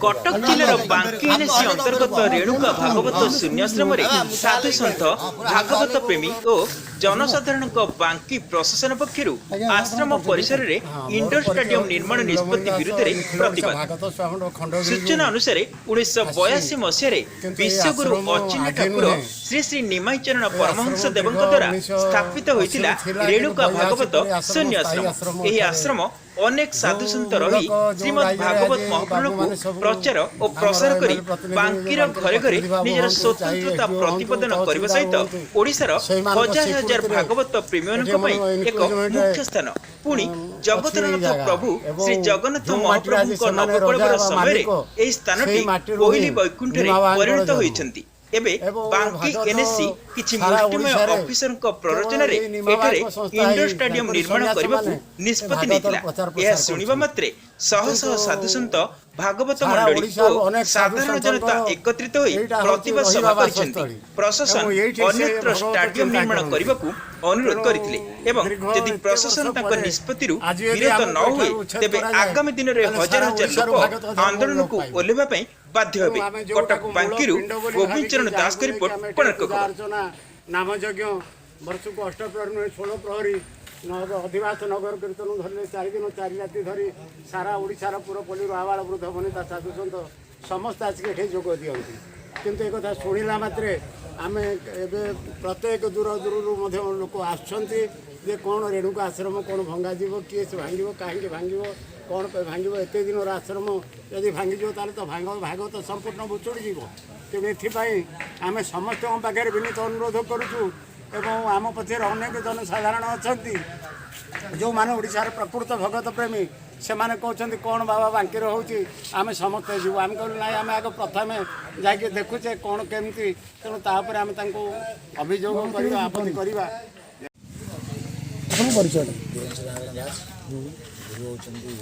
କଟକ ଜିଲ୍ଲାର ବାଙ୍କି ଏନ୍ଏସି ଅନ୍ତର୍ଗତ ରେଣୁକା ଭାଗବତ ଶୂନ୍ୟାଶ୍ରମରେ ସାଧୁସନ୍ଥ, ଭାଗବତ ପ୍ରେମୀ ଓ ଜନସାଧାରଣଙ୍କ ବାଙ୍କି ପ୍ରଶାସନ ପକ୍ଷରୁ ଆଶ୍ରମ ପରିସରରେ ଇଣ୍ଡୋର ଷ୍ଟାଡିୟମ ନିର୍ମାଣ ନିଷ୍ପତ୍ତି ବିରୁଦ୍ଧରେ ପ୍ରତିବାଦ। ସୂଚନା ଅନୁସାରେ 1982 ମସିହାରେ ବିଶ୍ୱଗୁରୁ ଅଚିହ୍ନା ଠାକୁର ଶ୍ରୀ ଶ୍ରୀ ନିମାଇ ଚରଣ ପରମହଂସ ଦେବଙ୍କ ଦ୍ୱାରା ସ୍ଥାପିତ ହୋଇଥିଲା ରେଣୁକା ଭାଗବତ ଶୂନ୍ୟାଶ୍ରମ। ଏହି ଆଶ୍ରମ ଅନେକ ସାଧୁସନ୍ଥ ରହି ଶ୍ରୀମଦ୍ ଭାଗବତ ମହାପୁରାଣକୁ ପ୍ରଚାର ଓ ପ୍ରସାର କରି ବାଙ୍କିର ଘରେ ଘରେ ନିଜର ସ୍ୱତନ୍ତ୍ରତା ପ୍ରତିପାଦନ କରିବା ସହିତ ଓଡ଼ିଶାର ହଜାର ହଜାର ଭାଗବତ ପ୍ରେମୀମାନଙ୍କ ପାଇଁ ଏକ ମୁଖ୍ୟ ସ୍ଥାନ। ପୁଣି ଜଗତର ନାଥ ପ୍ରଭୁ ଶ୍ରୀ ଜଗନ୍ନାଥ ମହାପ୍ରଭୁଙ୍କ ନବକଳେବର ସମୟରେ ଏହି ସ୍ଥାନଟି କୋଇଲି ବୈକୁଣ୍ଠରେ ପରିଣତ ହୋଇଛନ୍ତି। ଏବେ ବାଙ୍କି ଏନ୍ଏସି କିଛି ମୁଷ୍ଟିମେୟ ଅଫିସରଙ୍କ ପ୍ରରୋଚନାରେ ଏଠାରେ ଇଣ୍ଡୋର ଷ୍ଟାଡିୟମ ନିର୍ମାଣ କରିବାକୁ ନିଷ୍ପତ୍ତି ନେଇଥିଲା। ଏହା ଶୁଣିବା ମାତ୍ରେ ଶହ ଶହ ସାଧୁସନ୍ଥ, ଭାଗବତ ମଣ୍ଡଳୀ ଓ ସାଧାରଣ ଜନତା ଏକତ୍ରିତ ହୋଇ ପ୍ରତିବାଦ ସଭା କରିଛନ୍ତି। ପ୍ରଶାସନ ଅନ୍ୟତ୍ର ଷ୍ଟାଡିୟମ ନିର୍ମାଣ କରିବାକୁ ଅନୁରୋଧ କରିଥିଲେ ଏବଂ ଯଦି ପ୍ରଶାସନ ତାଙ୍କ ନିଷ୍ପତ୍ତିରୁ ବିରତ ନ ହୁଏ, ତେବେ ଆଗାମୀ ଦିନରେ ହଜାର ହଜାର ଲୋକ ଆନ୍ଦୋଳନକୁ ଓହ୍ଲାଇବା ପାଇଁ ବାଧ୍ୟ ହେବେ। କଟକ ବାଙ୍କିରୁ ଗୋବିନ୍ଦ ଚରଣ ଦାସଙ୍କ ରିପୋର୍ଟ, କୋଣାର୍କ ଖବର। ଅର୍ଚ୍ଚନା, ନାମଯଜ୍ଞ, ବର୍ଷକୁ ଅଷ୍ଟପ୍ରହରୀ ନୁହେଁ, 16 ପ୍ରହରୀ ଅଧିବାସ ନଗର କୀର୍ତ୍ତନ ଧରିଲେ 4 ଦିନ 4 ରାତି ଧରି ସାରା ଓଡ଼ିଶାର ପୁରପଲ୍ଲୀରୁ ଆବାଳ ବୃଦ୍ଧ ବନିତା ସାଧୁସନ୍ଥ ସମସ୍ତେ ଆସିକି ଏଠି ଯୋଗ ଦିଅନ୍ତି। କିନ୍ତୁ ଏକଥା ଶୁଣିଲା ମାତ୍ରେ ଆମେ ଏବେ ପ୍ରତ୍ୟେକ ଦୂର ଦୂରରୁ ମଧ୍ୟ ଲୋକ ଆସୁଛନ୍ତି ଯେ କ'ଣ ରେଣୁକା ଆଶ୍ରମ କ'ଣ ଭଙ୍ଗାଯିବ? କିଏ ସେ ଭାଙ୍ଗିବ? କାହିଁକି ଭାଙ୍ଗିବ? କ'ଣ ପାଇଁ ଭାଙ୍ଗିବ? ଏତେ ଦିନର ଆଶ୍ରମ ଯଦି ଭାଙ୍ଗିଯିବ, ତାହେଲେ ତ ଭାଗବତ ସମ୍ପୂର୍ଣ୍ଣ ଭୁଷୁଡ଼ି ଯିବ। ତେଣୁ ଏଥିପାଇଁ ଆମେ ସମସ୍ତଙ୍କ ପାଖରେ ବିନୀତ ଅନୁରୋଧ କରୁଛୁ ଏବଂ ଆମ ପଛରେ ଅନେକ ଜନସାଧାରଣ ଅଛନ୍ତି, ଯେଉଁମାନେ ଓଡ଼ିଶାର ପ୍ରକୃତ ଭଗତ ପ୍ରେମୀ। ସେମାନେ କହୁଛନ୍ତି, କ'ଣ ବାବା ବାଙ୍କିର ହେଉଛି, ଆମେ ସମସ୍ତେ ଯିବୁ। ଆମେ କହିଲୁ, ନାଇଁ, ଆମେ ଆଗ ପ୍ରଥମେ ଯାଇକି ଦେଖୁଛେ କ'ଣ କେମିତି। ତେଣୁ ତାପରେ ଆମେ ତାଙ୍କୁ ଅଭିଯୋଗ କରିବା, ଆପତ୍ତି କରିବା। ଆପଣଙ୍କ ପରିଚୟଟା? ବୀରେନ୍ଦ୍ର ନାରାୟଣ ଦାସ। ଗୁରୁ ହେଉଛନ୍ତି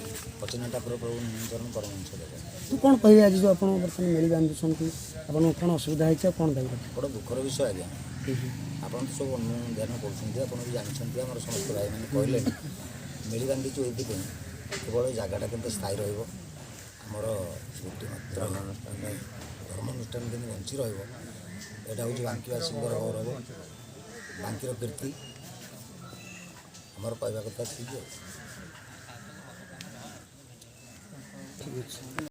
ଅଚିହ୍ନା ଠାକୁର ପ୍ରଭୁ ନିମନ୍ତରଣ ପରମହଂସ ଦେବ। ତ କ'ଣ କହିବେ, ଆଜି ଯେଉଁ ଆପଣ ବର୍ତ୍ତମାନ ମେଳି ବାନ୍ଧୁଛନ୍ତି, ଆପଣଙ୍କ କ'ଣ ଅସୁବିଧା ହେଇଛି ଆଉ କ'ଣ ଦାବି ରଖିବେ? ବଡ଼ ଦୁଃଖର ବିଷୟ ଆଜ୍ଞା। ଆପଣ ତ ସବୁ ଅନୁଧ୍ୟାନ କରୁଛନ୍ତି, ଆପଣ ବି ଜାଣିଛନ୍ତି, ଆମର ସମସ୍ତ ଭାଇମାନେ କହିଲେଣି। ମେଳି ବାନ୍ଧିଛୁ ଏଇଥିପାଇଁ, କେବଳ ଏ ଜାଗାଟା କେମିତି ସ୍ଥାୟୀ ରହିବ, ଆମର ଗୋଟିଏ ମାତ୍ର ଧର୍ମ ଅନୁଷ୍ଠାନ କେମିତି ବଞ୍ଚି ରହିବ। ଏଇଟା ହେଉଛି ବାଙ୍କିବାସୀଙ୍କର ଗୌରବ, ବାଙ୍କିର କୀର୍ତ୍ତି। ଆମର କହିବା କଥା ସେତିକି ଆଉ। ଠିକ୍ ଅଛି।